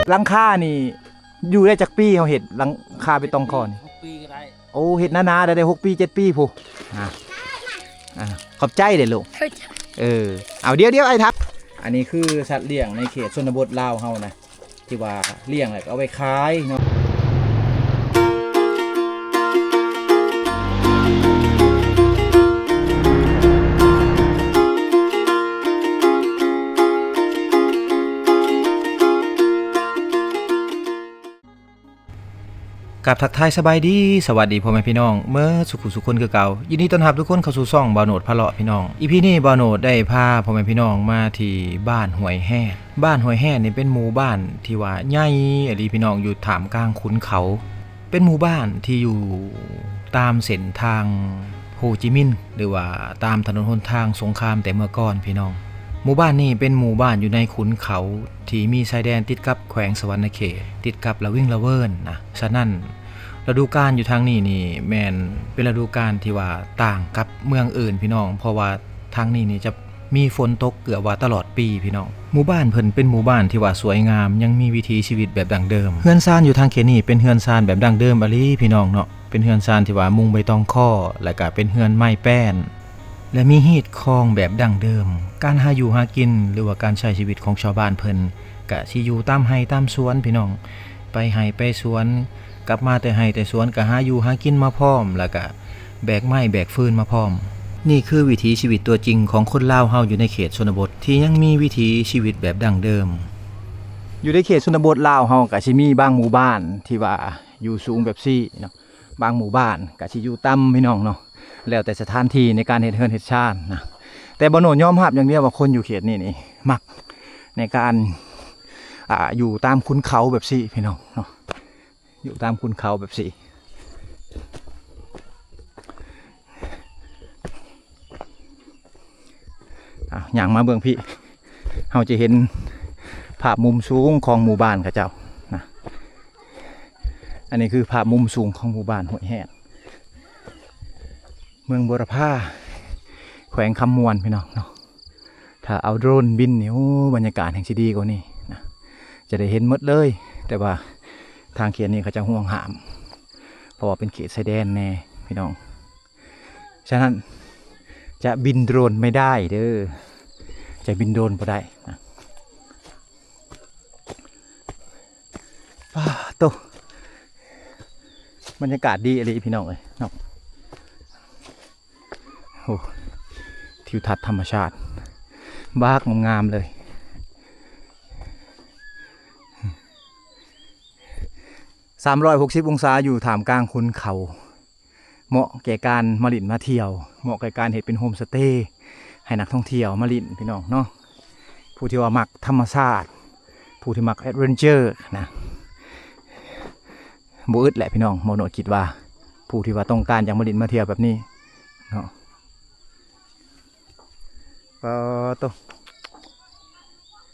ຫຼັງຄານີ້ຢູ່ໄດ້ຈັກປີ? ເຮົາເຮັດຫຼັງຄາເບຕົງຄໍນີ້ ຫົກປີກໍໄດ້. ໂອ້ ເຮັດໜາໆ ໄດ້ ໄດ້ຫົກປີ ເຈັດປີພຸ້ນ. ອ່າ ອ່າ ຂອບໃຈເດ້ລູກ. ເອີ ເອົາ ດຽວໆ ອ້າຍຖາມ. ອັນນີ້ຄືສັດລ້ຽງໃນເຂດຊົນນະບົດລາວເຮົານະ ທີ່ວ່າລ້ຽງແລ້ວກໍເອົາໄວ້ຂາຍເນາະ. ກາບທັກທາຍສະບາຍດີ ສະຫວັດດີພໍ່ແມ່ພີ່ນ້ອງເໝິດສູ່ຜູ້ສູ່ຄົນຄືເກົ່າ. ຍິນດີຕ້ອນຮັບທຸກຄົນເຂົ້າສູ່ຊ່ອງບ່າວໂນດພາເລາະພີ່ນ້ອງ. ອີພີນີ້ບ່າວໂນດໄດ້ພາພໍ່ແມ່ພີ່ນ້ອງມາທີ່ບ້ານຫ້ວຍແຮດ. ບ້ານຫ້ວຍແຮດນີ້ເປັນໝູ່ບ້ານທີ່ວ່າໃຫຍ່ອີ່ຫຼີພີ່ນ້ອງ ຢູ່ທ່າມກາງຂຸນເຂົາ. ເປັນໝູ່ບ້ານທີ່ຢູ່ຕາມເສັ້ນທາງໂຮຈິມິນ ຫຼືວ່າຕາມຖະໜົນຫົນທາງສົງຄາມແຕ່ເມື່ອກ່ອນພີ່ນ້ອງ. ໝູ່ບ້ານນີ້ເປັນໝູ່ບ້ານຢູ່ໃນຂຸນເຂົາ ທີ່ມີຊາຍແດນຕິດກັບແຂວງສະຫວັນນະເຂດ ຕິດກັບລະວິງລະເວີນນະ. ສະນັ້ນ ລະດູການຢູ່ທາງນີ້ນີ້ແມ່ນເປັນລະດູການທີ່ວ່າຕ່າງກັບເມືອງອື່ນພີ່ນ້ອງ ເພາະວ່າທາງນີ້ນີ້ຈະ ມີຝົນຕົກເກືອບວ່າຕະຫຼອດປີພີ່ນ້ອງ. ໝູ່ບ້ານເພິ່ນເປັນໝູ່ບ້ານທີ່ວ່າສວຍງາມ ຍັງມີວິຖີຊີວິດແບບດັ້ງເດີມ. ເຮືອນຊານຢູ່ທາງເຂດນີ້ເປັນເຮືອນຊານແບບດັ້ງເດີມອີ່ຫຼີພີ່ນ້ອງເນາະ. ເປັນເຮືອນຊານທີ່ວ່າມຸງໃບຕອງຄໍ ແລະກະເປັນເຮືອນໄມ້ແປ້ນ ແລະມີຮີດຄອງແບບດັ້ງເດີມ. ການຫາຢູ່ຫາກິນ ຫຼືວ່າການໃຊ້ຊີວິດຂອງຊາວບ້ານເພິ່ນ ກະຊິຢູ່ຕາມໄຮ່ຕາມສວນພີ່ນ້ອງ ໄປໄຮ່ໄປສວນ ກັບມາແຕ່ໄຮ່ແຕ່ສວນກະຫາຢູ່ຫາກິນມາພ້ອມ ແລ້ວກະແບກໄມ້ແບກຟືນມາພ້ອມ. ນີ້ຄືວິຖີຊີວິດຕົວຈິງຂອງຄົນລາວເຮົາຢູ່ໃນເຂດຊົນນະບົດ ທີ່ຍັງມີວິຖີຊີວິດແບບດັ້ງເດີມ. ຢູ່ໃນເຂດຊົນນະບົດລາວເຮົາກະຊິມີບາງໝູ່ບ້ານທີ່ວ່າຢູ່ສູງແບບຊີ້ເນາະ, ບາງໝູ່ບ້ານກະຊິຢູ່ຕ່ຳພີ່ນ້ອງເນາະ, ແລ້ວແຕ່ສະຖານທີ່ໃນການເຮັດເຮືອນເຮັດຊານນະ. ແຕ່ບ່າວໂນດຍອມຮັບຢ່າງດຽວວ່າຄົນຢູ່ເຂດນີ້ນີ້ມັກໃນການ ອ່າ ຢູ່ຕາມຂຸນເຂົາແບບຊີ້ພີ່ນ້ອງເນາະ. ຢູ່ຕາມຂຸນເຂົາແບບຊີ້. ອ້າວ ຍ່າງມາເບິ່ງພີ້ ເຮົາຈະເຫັນພາບມຸມສູງຂອງໝູ່ບ້ານເຂົາເຈົ້ານະ. ອັນນີ້ຄືພາບມຸມສູງຂອງໝູ່ບ້ານຫ້ວຍແຮດ ເມືອງບົວລະພາ ແຂວງຄຳມ່ວນ ພີ່ນ້ອງເນາະ. ຖ້າເອົາໂດຣນບິນນີ້ ໂອ້ ບັນຍາກາດແຮ່ງຊິດີກວ່ານີ້ນະ, ຈະໄດ້ເຫັນໝົດເລີຍ. ແຕ່ວ່າທາງເຂດນີ້ເຂົາເຈົ້າຫ່ວງຫ້າມ ເພາະວ່າເປັນເຂດຊາຍແດນແດ່ພີ່ນ້ອງ, ສະນັ້ນຈະບິນໂດຣນໄມ່ໄດ້ເດີ, ຈະບິນໂດຣນບໍ່ໄດ້ນະ. ປາໂຕ ບັນຍາກາດດີອີ່ຫຼີພີ່ນ້ອງເອີຍເນາະ. ໂອ້ ທິວທັດທຳມະຊາດ ບາກງາມໆເລີຍ ສາມຮ້ອຍຫົກສິບອົງສາ ຢູ່ທ່າມກາງຂຸນເຂົາ. ເໝາະແກ່ການມາຫຼິ້ນມາທ່ຽວ, ເໝາະແກ່ການເຮັດເປັນໂຮມສະເຕໃຫ້ນັກທ່ອງທ່ຽວມາຫຼິ້ນ ພີ່ນ້ອງເນາະ. ຜູ້ທີ່ວ່າມັກທຳມະຊາດ, ຜູ້ທີ່ມັກແອັດເວັນເຈີນະ, ບໍ່ອຶດແຫຼະພີ່ນ້ອງ. ໝໍໂນດຄິດວ່າຜູ້ທີ່ວ່າຕ້ອງການຢາກມາຫຼິ້ນມາທ່ຽວແບບນີ້ເນາະ. ປາໂຕ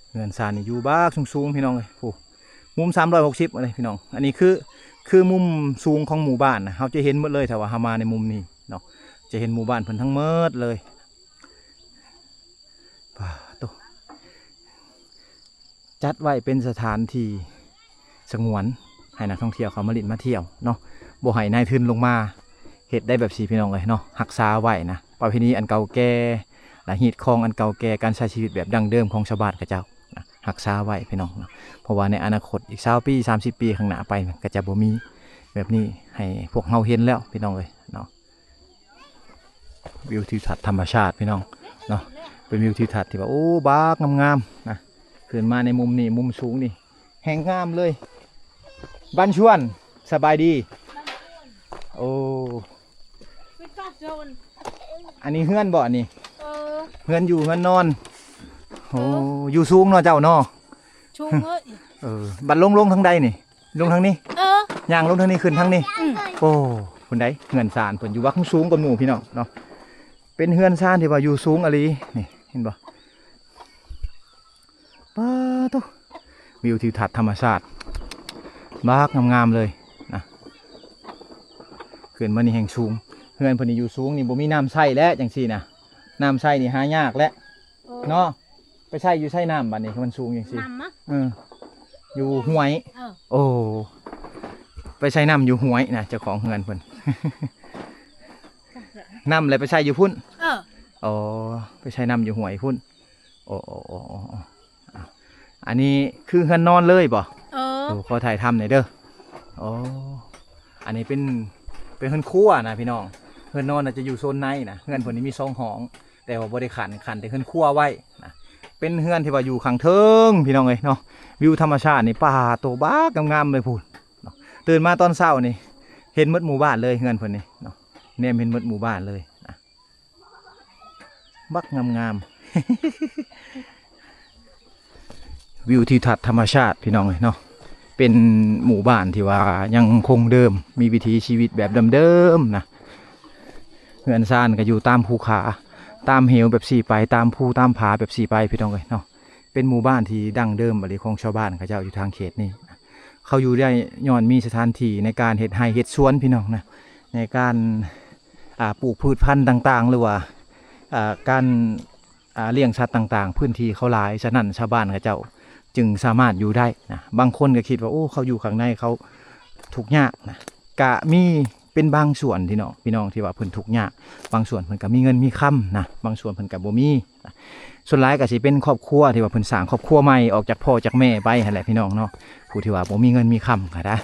ເຮືອນຊານນີ້ຢູ່ບັກສູງໆ ພີ່ນ້ອງເອີຍ. ໂອ້ ມຸມສາມຮ້ອຍຫົກສິບເລີຍພີ່ນ້ອງ. ອັນນີ້ຄື ຄືມຸມສູງຂອງໝູ່ບ້ານນະ, ເຮົາຈະເຫັນໝົດເລີຍ ຖ້າວ່າເຮົາມາໃນມຸມນີ້ເນາະ, ຈະເຫັນໝູ່ບ້ານເພິ່ນທັງໝົດເລີຍ. ປາໂຕ ຈັດໄວ້ເປັນສະຖານທີ່ສະຫງວນ ໃຫ້ນັກທ່ອງທ່ຽວເຂົ້າມາຫຼິ້ນມາທ່ຽວເນາະ, ບໍ່ໃຫ້ນາຍທຶນລົງມາເຮັດໄດ້ແບບຊີ້ ພີ່ນ້ອງເອີຍເນາະ. ຮັກສາໄວ້ນະ ປະເພນີອັນເກົ່າແກ່ ແລະ ຮີດຄອງອັນເກົ່າແກ່, ການໃຊ້ຊີວິດແບບດັ້ງເດີມຂອງຊາວບ້ານເຂົາເຈົ້ານະ, ຮັກສາໄວ້ພີ່ນ້ອງເນາະ. ເພາະວ່າໃນອະນາຄົດອີກຊາວປີ ສາມສິບປີຂ້າງໜ້າໄປ ກໍຈະບໍ່ມີແບບນີ້ໃຫ້ພວກເຮົາເຫັນແລ້ວ ພີ່ນ້ອງເອີຍເນາະ. ວິວທິວທັດທຳມະຊາດ ພີ່ນ້ອງເນາະ, ເປັນວິວທິວທັດທີ່ວ່າ ໂອ້ ບັກງາມໆນະ. ຂຶ້ນມາໃນມຸມນີ້ ມຸມສູງນີ້ ແຮ່ງງາມເລີຍ. ບັນຊວນ ສະບາຍດີ. ໂອ້ ອັນນີ້ເຮືອນບໍ່ ອັນນີ້? ເອີ ເຮືອນຢູ່ເຮືອນນອນ. ໂອ້ ເອີ ຢູ່ສູງເນາະເຈົ້າເນາະ. ສູງເອີຍ. ເອີ ບັດລົງ ລົງທາງໃດນີ້? ລົງທາງນີ້? ເອີ ຍ່າງລົງທາງນີ້ ຂຶ້ນທາງນີ້. ອືມ ໂອ້ ພຸ້ນໃດ ເຮືອນຊານເພິ່ນຢູ່ບັກສູງກວ່າໝູ່ ພີ່ນ້ອງເນາະ. ເປັນເຮືອນຊານທີ່ວ່າຢູ່ສູງອີ່ຫຼີນີ້ ເຫັນບໍ່? ປາໂຕ ວິວທິວທັດທຳມະຊາດ ບັກງາມໆເລີຍນະ. ຂຶ້ນມານີ້ແຮ່ງສູງ, ເຮືອນເພິ່ນນີ້ຢູ່ສູງນີ້ ບໍ່ມີນ້ຳໃຊ້ແລ້ວ ຈັ່ງຊີ້ນະ. ນ້ຳໃຊ້ນີ້ຫາຍາກແລ້ວ ໂອ້ ເນາະ. ໄປໃຊ້ຢູ່ໃສນ້ຳບັດນີ້ ມັນສູງຈັ່ງຊີ້? ນ້ຳມະ? ເອີ ຢູ່ຫ້ວຍ ເອີ ໂອ້ ໄປໃສ່ນ້ຳຢູ່ຫ້ວຍນະ ເຈົ້າຂອງເຮືອນເພິ່ນ ນ້ຳແລ້ວໄປໃສ່ຢູ່ພຸ້ນ ເອີ ອໍ ໄປໃສ່ນ້ຳຢູ່ຫ້ວຍພຸ້ນ ໂອ້ ໂອ້ ໂອ້ ໂອ້ ອັນນີ້ຄືເຮືອນນອນເລີຍບໍ່? ເອີ ໂອ້ ຂໍຖ່າຍທຳໜ່ອຍເດີ ໂອ້ ອັນນີ້ເປັນ ເປັນເຮືອນຄົວນະພີ່ນ້ອງ ເຮືອນນອນນະຈະຢູ່ໂຊນໃນນະ ເຮືອນເພິ່ນນີ້ມີສອງຫ້ອງ ແຕ່ວ່າບໍ່ໄດ້ຂັ້ນ ຂັ້ນແຕ່ເຮືອນຄົວໄວ້ນະ ເປັນເຮືອນທີ່ວ່າຢູ່ຂ້າງເທິງພີ່ນ້ອງເອີຍເນາະ ວິວທຳມະຊາດນີ້ ປາໂຕ ບັກງາມໆເລີຍພຸ້ນເນາະ ຕື່ນມາຕອນເຊົ້ານີ້ ເຫັນໝົດໝູ່ບ້ານເລີຍ ເຮືອນເພິ່ນນີ້ເນາະ ແນມເຫັນໝົດໝູ່ບ້ານເລີຍນະ ບັກງາມໆ ວິວທິວທັດທຳມະຊາດພີ່ນ້ອງເອີຍເນາະ ເປັນໝູ່ບ້ານທີ່ວ່າຍັງຄົງເດີມ ມີວິຖີຊີວິດແບບເດີມໆນະ ເຮືອນຊານກໍຢູ່ຕາມພູຜາ ຕາມເຫວແບບຊີ້ໄປ ຕາມພູຕາມຜາແບບຊີ້ໄປພີ່ນ້ອງເອີຍເນາະ ເປັນໝູ່ບ້ານທີ່ດັ້ງເດີມອີ່ຫຼີຂອງຊາວບ້ານເຂົາເຈົ້າຢູ່ທາງເຂດນີ້ ເຂົາຢູ່ໄດ້ຍ້ອນມີສະຖານທີ່ໃນການເຮັດໄຮ່ເຮັດສວນພີ່ນ້ອງນະ ໃນການ ອ່າ ປູກພືດພັນຕ່າງໆ ຫຼືວ່າ ອ່າ ການ ອ່າ ລ້ຽງສັດຕ່າງໆ ພື້ນທີ່ເຂົາຫຼາຍ ສະນັ້ນຊາວບ້ານເຂົາເຈົ້າຈຶ່ງສາມາດຢູ່ໄດ້ນະ ບາງຄົນກໍຄິດວ່າ ໂອ້ ເຂົາຢູ່ຂ້າງໃນເຂົາທຸກຍາກນະ ກະມີເປັນບາງສ່ວນທີ່ເນາະ ພີ່ນ້ອງທີ່ວ່າເພິ່ນທຸກຍາກ ບາງສ່ວນເພິ່ນກໍມີເງິນມີຄຳນະ ບາງສ່ວນເພິ່ນກໍບໍ່ມີນະ ສ່ວນຫຼາຍກໍຊິເປັນຄອບຄົວທີ່ວ່າເພິ່ນສ້າງຄອບຄົວໃໝ່ອອກຈາກພໍ່ຈາກແມ່ໄປຫັ້ນແຫຼະພີ່ນ້ອງເນາະ ຜູ້ທີ່ວ່າບໍ່ມີເງິນມີຄຳກໍໄດ້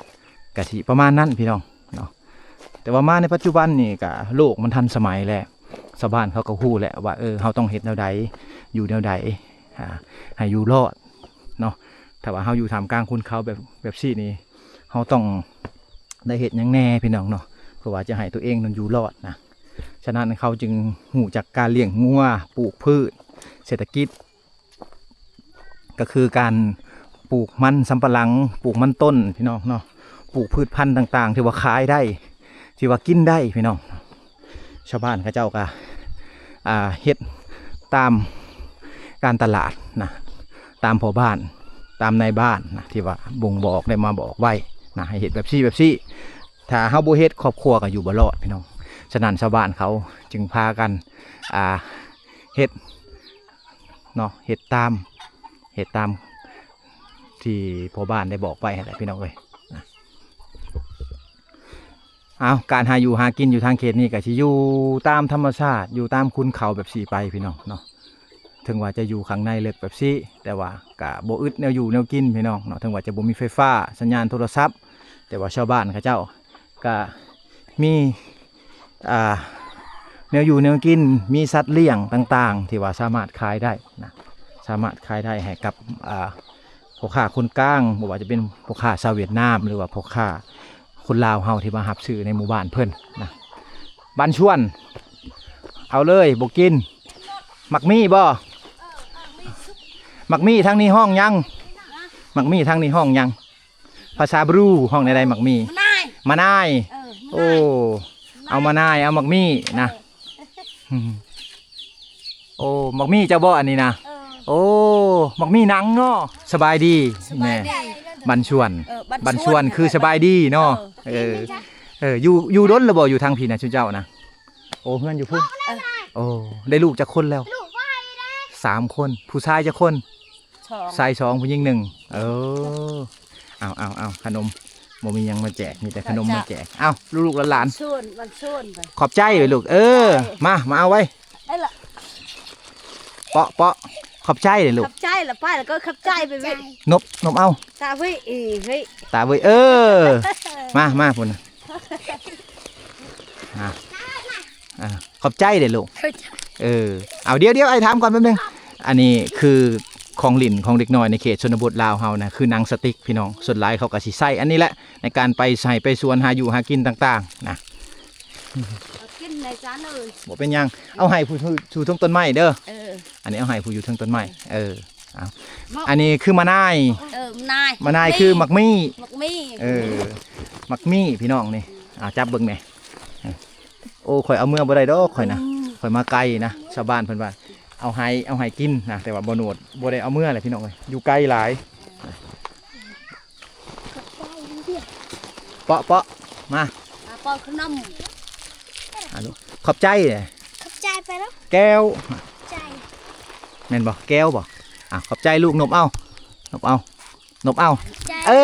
ກະຊິປະມານນັ້ນພີ່ນ້ອງເນາະ ແຕ່ວ່າມາໃນປັດຈຸບັນນີ້ກະໂລກມັນທັນສະໄໝແລ້ວ ຊາວບ້ານເຂົາກໍຮູ້ແລ້ວວ່າ ເອີ ເຮົາຕ້ອງເຮັດແນວໃດ ຢູ່ແນວໃດ ອ່າ ໃຫ້ຢູ່ລອດເນາະ ຖ້າວ່າເຮົາຢູ່ທ່າມກາງຄຸນເຂົາແບບ ແບບຊີ້ນີ້ ເຮົາຕ້ອງໄດ້ເຮັດຫຍັງແດ່ພີ່ນ້ອງເນາະ ເພື່ອວ່າຈະໃຫ້ຕົວເອງນັ້ນຢູ່ລອດນະ ສະນັ້ນເຂົາຈຶ່ງຮູ້ຈັກການລ້ຽງງົວ ປູກພືດ ເສດຖະກິດ ກໍຄືການປູກມັນສຳປະຫຼັງ ປູກມັນຕົ້ນພີ່ນ້ອງເນາະ ປູກພືດພັນຕ່າງໆ ທີ່ວ່າຂາຍໄດ້ ທີ່ວ່າກິນໄດ້ພີ່ນ້ອງ ຊາວບ້ານເຂົາເຈົ້າກໍ ອ່າ ເຮັດຕາມການຕະຫຼາດນະ ຕາມພໍ່ບ້ານ ຕາມນາຍບ້ານນະ ທີ່ວ່າບົ່ງບອກ ໄດ້ມາບອກໄວ້ນະ ໃຫ້ເຮັດແບບຊີ້ ແບບຊີ້ ຖ້າເຮົາບໍ່ເຮັດ ຄອບຄົວກໍຢູ່ບໍ່ລອດພີ່ນ້ອງ ສະນັ້ນຊາວບ້ານເຂົາຈຶ່ງພາກັນ ອ່າ ເຮັດ ເນາະ ເຮັດຕາມ ເຮັດຕາມທີ່ພໍ່ບ້ານໄດ້ບອກໄວ້ຫັ້ນແຫຼະພີ່ນ້ອງເອີຍນະ ເອົາ ການຫາຢູ່ຫາກິນຢູ່ທາງເຂດນີ້ກໍຊິຢູ່ຕາມທຳມະຊາດ ຢູ່ຕາມຄຸນເຂົາແບບຊີ້ໄປພີ່ນ້ອງເນາະ ເຖິງວ່າຈະຢູ່ຂ້າງໃນເລິກແບບຊີ້ ແຕ່ວ່າກໍບໍ່ອຶດແນວຢູ່ແນວກິນພີ່ນ້ອງເນາະ ເຖິງວ່າຈະບໍ່ມີໄຟຟ້າ ສັນຍານໂທລະສັບ ແຕ່ວ່າຊາວບ້ານເຂົາເຈົ້າ ກະມີ ອ່າ ແນວຢູ່ແນວກິນ ມີສັດລ້ຽງຕ່າງໆ ທີ່ວ່າສາມາດຂາຍໄດ້ນະ ສາມາດຂາຍໄດ້ໃຫ້ກັບ ອ່າ ພໍ່ຄ້າຄົນກາງ ບໍ່ວ່າຈະເປັນພໍ່ຄ້າຊາວຫວຽດນາມ ຫຼືວ່າພໍ່ຄ້າຄົນລາວເຮົາທີ່ມາຮັບຊື້ໃນໝູ່ບ້ານເພິ່ນນະ ບັນຊວນ ເອົາເລີຍ ບໍ່ກິນ ໝາກມີ້ບໍ່? ໝາກມີ້ທາງນີ້ຮ້ອງຫຍັງ? ໝາກມີ້ທາງນີ້ຮ້ອງຫຍັງ? ພາສາບຣູຮ້ອງແນວໃດໝາກມີ້? ມະນາຍ ມະນາຍ ເອີ ໂອ້ ເອົາມະນາຍ ເອົາໝາກມີ້ນະ ເອີ ໂອ້ ໝາກມີ້ເຈົ້າບໍ່ອັນນີ້ນະ? ເອີ ໂອ້ ໝາກມີ້ໜັງເນາະ ສະບາຍດີ ສະບາຍດີ ແມ່ ບັນຊວນ ເອີ ບັນຊວນ ບັນຊວນຄືສະບາຍດີເນາະ ເອີ ເອີ ເອີ ຢູ່ ຢູ່ດົນແລ້ວບໍ່ ຢູ່ທາງພີ້ນະ ຊຸມເຈົ້ານະ? ໂອ້ ເຮືອນຢູ່ພຸ້ນ ເອີ ໂອ້ ໄດ້ລູກຈັກຄົນແລ້ວ? ສາມຄົນ ຜູ້ຊາຍຈັກຄົນ? ສອງ ຊາຍສອງ ຜູ້ຍິງໜຶ່ງ ເອີ ເອົາ ເອົາ ເອົາ ຂະໜົມ ບໍ່ມີຫຍັງມາແຈກ ມີແຕ່ຂະໜົມມາແຈກ ເອົາ ລູກໆຫຼານໆ ມັນຊວນ ມັນຊວນໄປ ຂອບໃຈເວີຍລູກ ເອີ ຂອບໃຈ ມາ ມາເອົາໄວ້ ເອີລະ ເປາະ ເປາະ ຂອບໃຈເດີລູກ ຂອບໃຈລະ ໄປລະກໍຂອບໃຈໄປເວີຍ ນົບ ນົບເອົາ ຕາເວີຍ ເອີ ເຮີ້ຍ ຕາເວີຍ ເອີ ມາ ມາພຸ້ນນະ ອ່າ ອ່າ ຂອບໃຈເດ້ລູກ ເອີ ເອົາ ດຽວໆ ອ້າຍຖາມກ່ອນແປັບໜຶ່ງ ອັນນີ້ຄືຂອງຫຼິ້ນຂອງເດັກນ້ອຍໃນເຂດຊົນນະບົດລາວເຮົານະ ຄືໜັງສະຕິກພີ່ນ້ອງ ສ່ວນຫຼາຍເຂົາກໍຊິໃຊ້ອັນນີ້ແຫຼະ ໃນການໄປໄຮ່ໄປສວນ ຫາຢູ່ຫາກິນຕ່າງໆນະ ກິນໃນຈານເອີຍ ບໍ່ເປັນຫຍັງ ເອົາໃຫ້ຜູ້ ຜູ້ ຜູ້ເທິງຕົ້ນໄມ້ເດີ ເອີ ອັນນີ້ເອົາໃຫ້ຜູ້ຢູ່ເທິງຕົ້ນໄມ້ ເອີ ເອົາ ອັນນີ້ຄືມະນາຍ ເອີ ມະນາຍ ມະນາຍຄືໝາກມີ້ ໝາກມີ້ ເອີ ໝາກມີ້ພີ່ນ້ອງນີ້ ເອົາ ຈັບເບິ່ງແດ່ ໂອ້ ຂ້ອຍເອົາເມືອບໍ່ໄດ້ດອກຂ້ອຍນະ ຂ້ອຍມາໄກນະ ຊາວບ້ານເພິ່ນວ່າ ເອົາໃຫ້ ເອົາໃຫ້ກິນນະ ແຕ່ວ່າບໍ່ໂນດ ບໍ່ໄດ້ເອົາເມືອແຫຼະພີ່ນ້ອງເອີຍ ຢູ່ໄກຫຼາຍ ເປາະ ເປາະ ມາ ອ່າ ເປາະຂະໜົມ ອາ ຂອບໃຈ ຂອບໃຈໄປເນາະ ແກ້ວ ຂອບໃຈ ແມ່ນບໍ່? ແກ້ວບໍ່? ອ່າ ຂອບໃຈລູກ ນົບເອົາ ນົບເອົາ ນົບເອົາ. ເອີ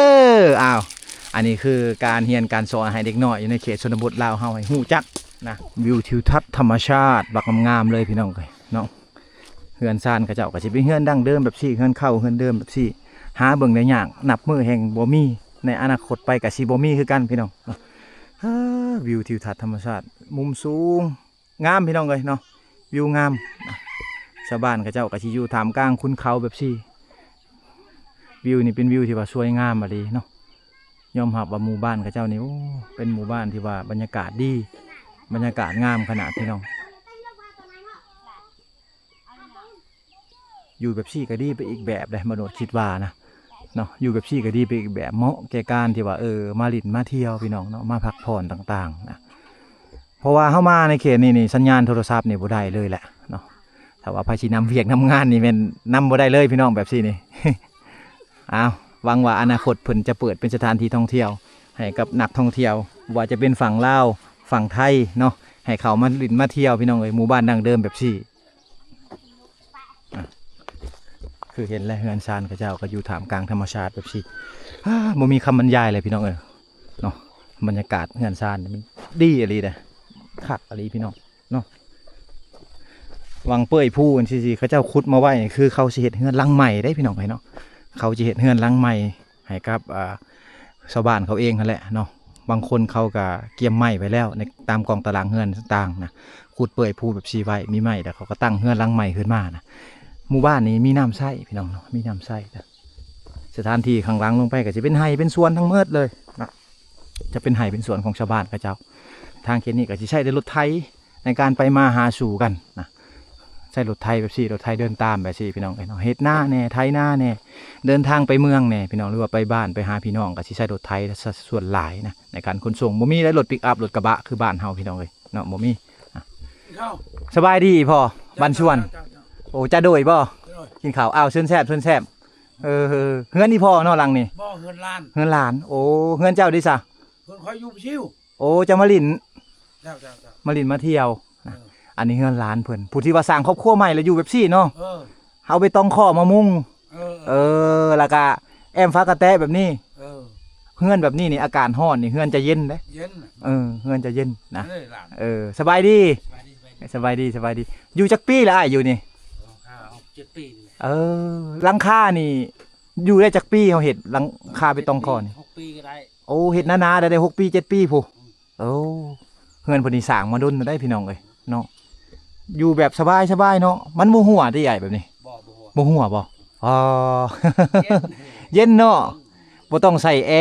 ອ້າວ ອັນນີ້ຄືການຮຽນການສອນໃຫ້ເດັກນ້ອຍຢູ່ໃນເຂດຊົນນະບົດລາວເຮົາໃຫ້ຮູ້ຈັກນະ. ວິວທິວທັດທຳມະຊາດບັກງາມໆເລີຍພີ່ນ້ອງເອີຍເນາະ. ເຮືອນຊານເຂົາເຈົ້າກໍຊິເປັນເຮືອນດັ້ງເດີມແບບຊີ້ ເຮືອນເກົ່າເຮືອນເດີມແບບຊີ້ ຫາເບິ່ງໄດ້ຍາກ ນັບມື້ແຮ່ງບໍ່ມີ ໃນອະນາຄົດໄປກໍຊິບໍ່ມີຄືກັນພີ່ນ້ອງເນາະ. ເອີ ວິວທິວທັດທຳມະຊາດມຸມສູງ ງາມພີ່ນ້ອງເອີຍເນາະ ວິວງາມ. ຊາວບ້ານເຂົາເຈົ້າກໍຊິຢູ່ທ່າມກາງຂຸນເຂົາແບບຊີ້ ວິວນີ້ເປັນວິວທີ່ວ່າສວຍງາມອີ່ຫຼີເນາະ. ຍອມຮັບວ່າໝູ່ບ້ານເຂົາເຈົ້ານີ້ ໂອ້ ເປັນໝູ່ບ້ານທີ່ວ່າບັນຍາກາດດີ ບັນຍາກາດງາມຂະໜາດພີ່ນ້ອງ. ຢູ່ແບບຊີ້ກໍດີໄປອີກແບບເດ້ ມະນຸດຄິດວ່ານະເນາະ. ຢູ່ແບບຊີ້ກໍດີໄປອີກແບບ ເໝາະແກ່ການທີ່ວ່າ ເອີ ມາຫຼິ້ນມາທ່ຽວພີ່ນ້ອງເນາະ ມາພັກຜ່ອນຕ່າງໆນະ. ເພາະວ່າເຮົາມາໃນເຂດນີ້ນີ້ ສັນຍານໂທລະສັບນີ້ບໍ່ໄດ້ເລີຍແຫຼະເນາະ. ຖ້າວ່າໃຜຊິນຳວຽກນຳງານນີ້ແມ່ນນຳບໍ່ໄດ້ເລີຍພີ່ນ້ອງ ແບບຊີ້ນີ້. ອ້າວ ຫວັງວ່າອະນາຄົດເພິ່ນຈະເປີດເປັນສະຖານທີ່ທ່ອງທ່ຽວໃຫ້ກັບນັກທ່ອງທ່ຽວ ບໍ່ວ່າຈະເປັນຝັ່ງລາວ ຝັ່ງໄທເນາະ ໃຫ້ເຂົ້າມາຫຼິ້ນມາທ່ຽວພີ່ນ້ອງເອີຍ ໝູ່ບ້ານດັ້ງເດີມແບບຊີ້. ອ່ະ ຄືເຫັນແຫຼະ ເຮືອນຊານເຂົາເຈົ້າກໍຢູ່ທ່າມກາງທຳມະຊາດແບບຊີ້ ອ່າ ບໍ່ມີຄຳບັນຍາຍເລີຍພີ່ນ້ອງເອີຍເນາະ. ບັນຍາກາດເຮືອນຊານນີ້ມັນດີອີ່ຫຼີເດ້ ຄັກອີ່ຫຼີພີ່ນ້ອງເນາະ. ຫວ່າງເປີ້ຍພູຈັ່ງຊີ້ ເຂົາເຈົ້າຂຸດມາໄວ້ ຄືເຂົາຊິເຮັດເຮືອນຫຼັງໃໝ່ເດ້ພີ່ນ້ອງເອີຍເນາະ. ເຂົາຊິເຮັດເຮືອນຫຼັງໃໝ່ ໃຫ້ກັບ ອ່າ ຊາວບ້ານເຂົາເອງຫັ້ນແຫຼະເນາະ. ບາງຄົນເຂົາກະກຽມໄມ້ໄວ້ແລ້ວ ໃນຕາມກອງຕາລາງເຮືອນຕ່າງໆນະ ຂຸດເປີ້ຍພູແບບຊີ້ໄວ້ ມີໄມ້ ແລ້ວເຂົາກໍຕັ້ງເຮືອນຫຼັງໃໝ່ຂຶ້ນມານະ. ໝູ່ບ້ານນີ້ມີນ້ຳໃຊ້ພີ່ນ້ອງເນາະ ມີນ້ຳໃຊ້. ສະຖານທີ່ຂ້າງຫຼັງລົງໄປກໍຈະເປັນໄຮ່ເປັນສວນທັງໝົດເລີຍນະ ຈະເປັນໄຮ່ເປັນສວນຂອງຊາວບ້ານເຂົາເຈົ້າ. ທາງເຂດນີ້ກໍຊິໃຊ້ແຕ່ລົດໄຖໃນການໄປມາຫາສູ່ກັນນະ. ໃຊ້ລົດໄຖແບບຊີ້ ລົດໄຖເດີນຕາມແບບຊີ້ພີ່ນ້ອງເອີຍເນາະ ເຮັດນາແດ່ ໄຖນາແດ່ ເດີນທາງໄປເມືອງແດ່ພີ່ນ້ອງ ຫຼືວ່າໄປບ້ານໄປຫາພີ່ນ້ອງ ກໍຊິໃຊ້ລົດໄຖຊະສ່ວນຫຼາຍນະ ໃນການຂົນສົ່ງ. ບໍ່ມີໄດ໋ລົດປິກອັບ ລົດກະບະຄືບ້ານເຮົາພີ່ນ້ອງເອີຍເນາະ ບໍ່ມີ. ອ່ະ ເຈົ້າ ສະບາຍດີພໍ່ ບ້ານສວນ. ເຈົ້າ ເຈົ້າ ເຈົ້າ ໂອ້ ຈະໂດຍບໍ່? ໂດຍ. ກິນເຂົ້າ. ອ້າວ ເຊີນແຊບ ເຊີນແຊບ. ເອີ ເຮືອນອີ່ພໍ່ເນາະຫຼັງນີ້? ບໍ່ ເຮືອນຫຼານ. ເຮືອນຫຼານ. ໂອ້ ເຮືອນເຈົ້າເດ້ຊະ? ເຮືອນຂ້ອຍຢູ່ຊິວ. ໂອ້ ເຈົ້າມາຫຼິ້ນ ເຈົ້າ ເຈົ້າ ເຈົ້າ ມາຫຼິ້ນມາທ່ຽວນະ. ເອີ ອັນນີ້ເຮືອນຫຼານເພິ່ນ ຜູ້ທີ່ວ່າສ້າງຄອບຄົວໃໝ່ແລ້ວຢູ່ແບບຊີ້ເນາະ. ເອີ ເອົາໃບຕອງຄໍ້ມາມຸງ. ເອີ ເອີ ເອີ ແລ້ວກະແອ້ມຝາກະແຕະແບບນີ້. ເອີ ເຮືອນແບບນີ້ນີ້ ອາກາດຮ້ອນນີ້ ເຮືອນຈະເຢັນເດ້. ເຢັນ. ເອີ ເຮືອນຈະເຢັນນະ. ເອີ ຫຼານ. ເອີ ສະບາຍດີ ສະບາຍດີ ສະບາຍດີ. ຢູ່ຈັກປີລະອ້າຍຢູ່ນີ້? ຫ້າ ຫົກ ເຈັດປີນີ້ແຫຼະ. ເອີ ຫຼັງຄານີ້ຢູ່ໄດ້ຈັກປີ ເຮົາເຮັດຫຼັງຄາເປັນຕອງຄໍ້ນີ້? ຫົກປີກໍໄດ້. ໂອ້ ເຮັດໜາໆ ໄດ້ ໄດ້ຫົກປີ ເຈັດປີພຸ້ນ. ອືມ. ໂອ້ ເຮືອນເພິ່ນນີ້ສ້າງມາດົນແລ້ວໄດ໋ພີ່ນ້ອງເອີຍເນາະ. ຢູ່ແບບສະບາຍໆເນາະ ມັນບໍ່ຮົ່ວຕິອ້າຍແບບນີ້? ບໍ່ ບໍ່ຮົ່ວ. ບໍ່ຮົ່ວບໍ່? ອໍ ເຢັນ ເຢັນເນາະ. ອືມ. ບໍ່ຕ້ອງໃສ່ແອ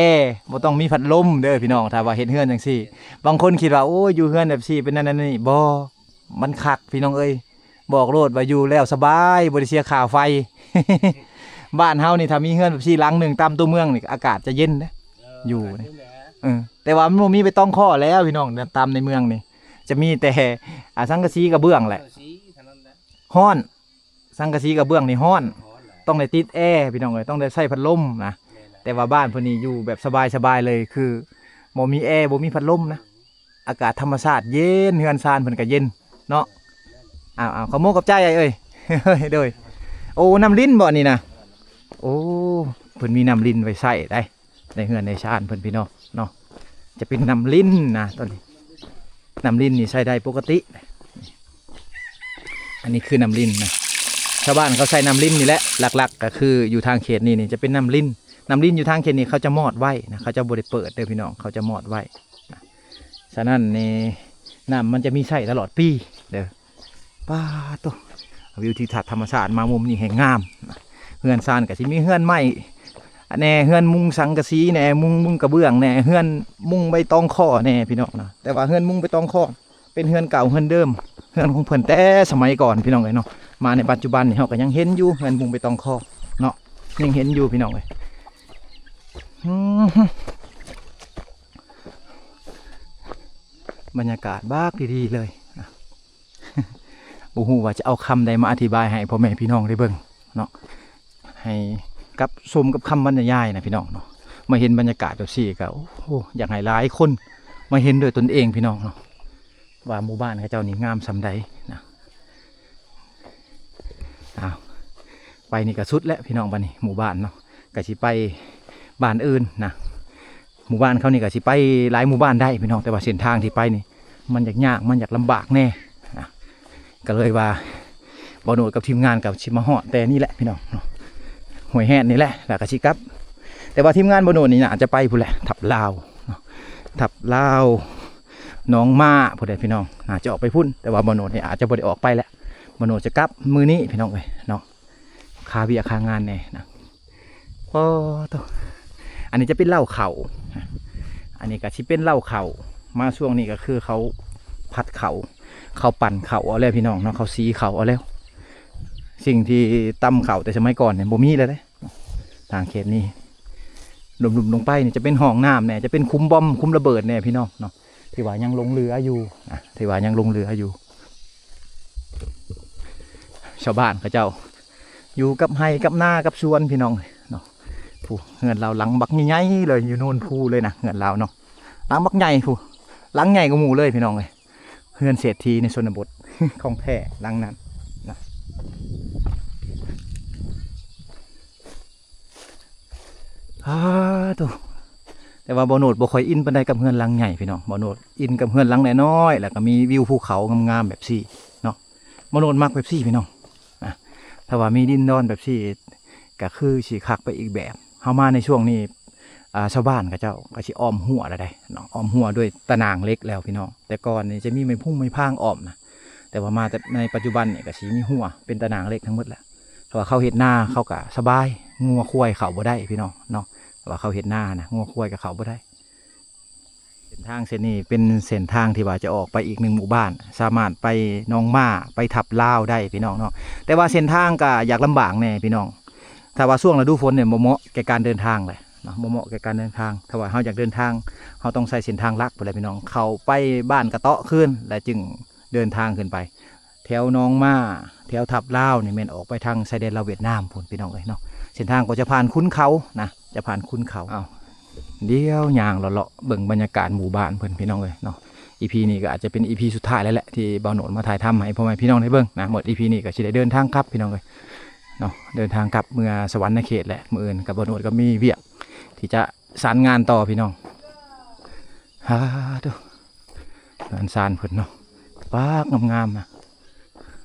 ບໍ່ຕ້ອງມີພັດລົມເດີພີ່ນ້ອງ ຖ້າວ່າເຮັດເຮືອນຈັ່ງຊີ້. ບາງຄົນຄິດວ່າ ໂອ້ຍ ຢູ່ເຮືອນແບບຊີ້ເປັນນັ້ນນັ້ນນີ້ ບໍ່ ມັນຄັກພີ່ນ້ອງເອີຍ. ບອກໂລດວ່າຢູ່ແລ້ວສະບາຍ ບໍ່ໄດ້ເສຍຄ່າໄຟ. ບ້ານເຮົານີ້ ຖ້າມີເຮືອນແບບຊີ້ຫຼັງໜຶ່ງຕາມຕົວເມືອງນີ້ ອາກາດຈະເຢັນເດ້. ເອີ ຢູ່ ອາກາດເຢັນແຫຼະ. ເອີ ແຕ່ວ່າມັນບໍ່ມີໃບຕອງຄໍ້ແລ້ວພີ່ນ້ອງ ຕາມໃນເມືອງນີ້ ຈະມີແຕ່ ອາ ສັງກະສີກະເບື້ອງແຫຼະ. ສັງກະສີເທົ່ານັ້ນແຫຼະ. ຮ້ອນ ສັງກະສີກະເບື້ອງນີ້ຮ້ອນ ຮ້ອນແຫຼະ. ຕ້ອງໄດ້ຕິດແອພີ່ນ້ອງເອີຍ ຕ້ອງໄດ້ໃຊ້ພັດລົມນະ. ແມ່ນແຫຼະ. ແຕ່ວ່າບ້ານເພິ່ນນີ້ຢູ່ແບບສະບາຍໆເລີຍ ຄືບໍ່ມີແອ ບໍ່ມີພັດລົມນະ. ອາກາດທຳມະຊາດເຢັນ ເຮືອນຊານເພິ່ນກໍເຢັນເນາະ. ເອົາໆ ຂອບມຸກຂອບໃຈອ້າຍເອີຍ. ໂດຍ. ໂອ້ ນ້ຳລິນບໍ່ນີ້ນະ? ໂອ້ ເພິ່ນມີນ້ຳລິນໄວ້ໃຊ້ໄດ໋ ໃນເຮືອນໃນຊານເພິ່ນພີ່ນ້ອງເນາະ. ຈະເປັນນ້ຳລິນນະ ຕອນນີ້ ນ້ຳລິນນີ້ໃຊ້ໄດ້ປົກກະຕິ. ອັນນີ້ຄືນ້ຳລິນນະ ຊາວບ້ານເຂົາໃຊ້ນ້ຳລິນນີ້ແຫຼະ. ຫຼັກໆກໍຄືຢູ່ທາງເຂດນີ້ນີ້ຈະເປັນນ້ຳລິນ ນ້ຳລິນຢູ່ທາງເຂດນີ້ເຂົາຈະມອດໄວ້ນະ ເຂົາຈະບໍ່ໄດ້ເປີດເດີພີ່ນ້ອງ ເຂົາຈະມອດໄວ້ນະ. ສະນັ້ນນີ້ ນ້ຳມັນຈະມີໃຊ້ຕະຫຼອດປີເດີ. ປາໂຕ ວິວທິວທັດທຳມະຊາດມາມຸມນີ້ແຮ່ງງາມ. ເຮືອນຊານກໍຊິມີເຮືອນໄມ້ແດ່ ເຮືອນມຸງສັງກະສີແດ່ ມຸງ ມຸງກະເບື້ອງແດ່ ເຮືອນມຸງໃບຕອງຄໍ້ແດ່ພີ່ນ້ອງນະ. ແຕ່ວ່າເຮືອນມຸງໃບຕອງຄໍ້ ເປັນເຮືອນເກົ່າເຮືອນເດີມ ເຮືອນຂອງເພິ່ນແຕ່ສະໄໝກ່ອນພີ່ນ້ອງເອີຍເນາະ. ມາໃນປັດຈຸບັນນີ້ເຮົາກໍຍັງເຫັນຢູ່ ເຮືອນມຸງໃບຕອງຄໍ້ເນາະ ຍັງເຫັນຢູ່ພີ່ນ້ອງເອີຍ. ອືມ ບັນຍາກາດບັກດີໆເລີຍນະ. ບໍ່ຮູ້ວ່າຈະເອົາຄຳໃດມາອະທິບາຍໃຫ້ພໍ່ແມ່ພີ່ນ້ອງໄດ້ເບິ່ງເນາະ ໃຫ້ກັບຊົມກັບຄຳບັນຍາຍນະພີ່ນ້ອງເນາະ. ມາເຫັນບັນຍາກາດແບບຊີ້ກໍ ໂອ້ໂຫ ຢາກໃຫ້ຫຼາຍຄົນມາເຫັນດ້ວຍຕົນເອງພີ່ນ້ອງເນາະ ວ່າໝູ່ບ້ານເຂົາເຈົ້ານີ້ງາມສ່ຳໃດນະ. ອ້າວ ໄປນີ້ກໍສຸດແລ້ວພີ່ນ້ອງ ບັດນີ້ໝູ່ບ້ານເນາະ ກໍຊິໄປ ບ້ານອື່ນນະ. ໝູ່ບ້ານເຂົານີ້ກໍຊິໄປຫຼາຍໝູ່ບ້ານໄດ້ພີ່ນ້ອງ, ແຕ່ວ່າເສັ້ນທາງທີ່ໄປນີ້ມັນຍາກໆ ມັນຍາກລຳບາກແດ່ນະ. ກໍເລີຍວ່າບ່າວໂນດກັບທີມງານກໍຊິມາຮອດແຕ່ນີ້ແຫຼະພີ່ນ້ອງເນາະ, ຫ້ວຍແຮດນີ້ແຫຼະ ແລ້ວກໍຊິກັບ. ແຕ່ວ່າທີມງານບ່າວໂນດນີ້ໜ້າຈະໄປພຸ້ນແຫຼະ ທັບລາວເນາະ, ທັບລາວ ໜອງມ້າພຸ້ນແຫຼະພີ່ນ້ອງ, ໜ້າຈະອອກໄປພຸ້ນ. ແຕ່ວ່າບ່າວໂນດນີ້ອາດຈະບໍ່ໄດ້ອອກໄປແຫຼະ, ບ່າວໂນດຈະກັບມື້ນີ້ພີ່ນ້ອງເອີຍເນາະ. ຄາວຽກຄາງານແດ່ນະ. ໂອ້ໂຕ ອັນນີ້ຈະເປັນເລົ້າເຂົ້າ, ອັນນີ້ກໍຊິເປັນເລົ້າເຂົ້າ. ມາຊ່ວງນີ້ກໍຄືເຂົາຜັດເຂົ້າ, ເຂົາປັ່ນເຂົ້າເອົາແລ້ວພີ່ນ້ອງເນາະ, ເຂົາສີເຂົ້າເອົາແລ້ວ. ສິ່ງທີ່ຕຳເຂົ້າແຕ່ສະໄໝກ່ອນນີ້ບໍ່ມີແລ້ວເດ້. ທາງເຂດນີ້ ລຸ່ມໆລົງໄປນີ້ຈະເປັນຫ້ອງນ້ຳແດ່, ຈະເປັນຂຸມບອມ ຂຸມລະເບີດແດ່ພີ່ນ້ອງເນາະ. ຖືວ່າຍັງຫຼົງເຫຼືອຢູ່ນະ, ຖືວ່າຍັງຫຼົງເຫຼືອຢູ່. ຊາວບ້ານເຂົາເຈົ້າຢູ່ກັບໄຮ່ກັບນາກັບສວນພີ່ນ້ອງເນາະ. ຜູ້ເຮືອນລາວຫຼັງບັກໃຫຍ່ໆເລີຍ, ຢູ່ໂນນພູເລີຍນະ ເຮືອນລາວເນາະ, ຫຼັງບັກໃຫຍ່ພຸ້ນ, ຫຼັງໃຫຍ່ກວ່າໝູ່ເລີຍພີ່ນ້ອງເອີຍ. ເຮືອນເສດຖີໃນຊົນນະບົດຂອງແທ້ຫຼັງນັ້ນນະ. ອາໂຕ ແຕ່ວ່າບ່າວໂນດບໍ່ຄ່ອຍອິນປານໃດກັບເຮືອນຫຼັງໃຫຍ່ພີ່ນ້ອງ, ບ່າວໂນດອິນກັບເຮືອນຫຼັງນ້ອຍໆ ແລ້ວກໍມີວິວພູເຂົາງາມໆແບບຊີ້ເນາະ. ບ່າວໂນດມັກແບບຊີ້ພີ່ນ້ອງນະ, ຖ້າວ່າມີດິນດອນແບບຊີ້ກໍຄືຊິຄັກໄປອີກແບບ. ເຮົາມາໃນຊ່ວງນີ້ ອ່າ ຊາວບ້ານເຂົາເຈົ້າກໍຊິອ້ອມຮົ້ວແລ້ວເດ້ເນາະ, ອ້ອມຮົ້ວດ້ວຍຕະໜ່າງເຫຼັກແລ້ວພີ່ນ້ອງ. ແຕ່ກ່ອນນີ້ຈະມີໄມ້ພຸງໄມ້ພາງອ້ອມນະ, ແຕ່ວ່າມາແຕ່ໃນປັດຈຸບັນນີ້ກໍຊິມີຮົ້ວເປັນຕະໜ່າງເຫຼັກທັງໝົດແຫຼະ. ເພາະວ່າເຂົາເຮັດນາເຂົາກໍສະບາຍ, ງົວຄວາຍເຂົ້າບໍ່ໄດ້ພີ່ນ້ອງເນາະ, ເພາະວ່າເຂົາເຮັດນານະ ງົວຄວາຍກໍເຂົ້າບໍ່ໄດ້. ເສັ້ນທາງເສັ້ນນີ້ເປັນເສັ້ນທາງທີ່ວ່າຈະອອກໄປອີກໜຶ່ງໝູ່ບ້ານ, ສາມາດໄປໜອງມ້າ ໄປທັບລາວໄດ້ພີ່ນ້ອງເນາະ. ແຕ່ວ່າເສັ້ນທາງກໍຢາກລຳບາກແດ່ພີ່ນ້ອງ. ຖ້າວ່າຊ່ວງລະດູຝົນນີ້ບໍ່ເໝາະແກ່ການເດີນທາງແຫຼະເນາະ, ບໍ່ເໝາະແກ່ການເດີນທາງ. ຖ້າວ່າເຮົາຢາກເດີນທາງ ເຮົາຕ້ອງໃຊ້ເສັ້ນທາງຫຼັກພຸ້ນແຫຼະພີ່ນ້ອງ, ເຂົ້າໄປບ້ານກະເຕາະຄືນ ແລ້ວຈຶ່ງເດີນທາງຂຶ້ນໄປ. ແຖວໜອງມ້າ ແຖວທັບລາວນີ້ແມ່ນອອກໄປທາງຊາຍແດນລາວຫວຽດນາມພຸ້ນພີ່ນ້ອງເອີຍເນາະ. ເສັ້ນທາງກໍຈະຜ່ານຂຸນເຂົານະ, ຈະຜ່ານຂຸນເຂົາ. ເອົາ ດຽວຍ່າງເລາະໆເບິ່ງບັນຍາກາດໝູ່ບ້ານເພິ່ນພີ່ນ້ອງເອີຍເນາະ. ອີພີນີ້ກໍອາດຈະເປັນອີພີສຸດທ້າຍແລ້ວແຫຼະ ທີ່ບ່າວໂນດມາຖ່າຍທຳໃຫ້ພໍ່ແມ່ພີ່ນ້ອງໄດ້ເບິ່ງນະ. ໝົດອີພີນີ້ກໍຊິໄດ້ເດີນທາງກັບພີ່ນ້ອງເອີຍເນາະ, ເດີນທາງກັບເມືອສະຫວັນນະເຂດແຫຼະ. ມື້ອື່ນກັບບ່າວໂນດກໍມີວຽກທີ່ຈະສານງານຕໍ່ພີ່ນ້ອງ. ຫາໂຕ ເຮືອນຊານເພິ່ນເນາະ, ປາກງາມໆນະ.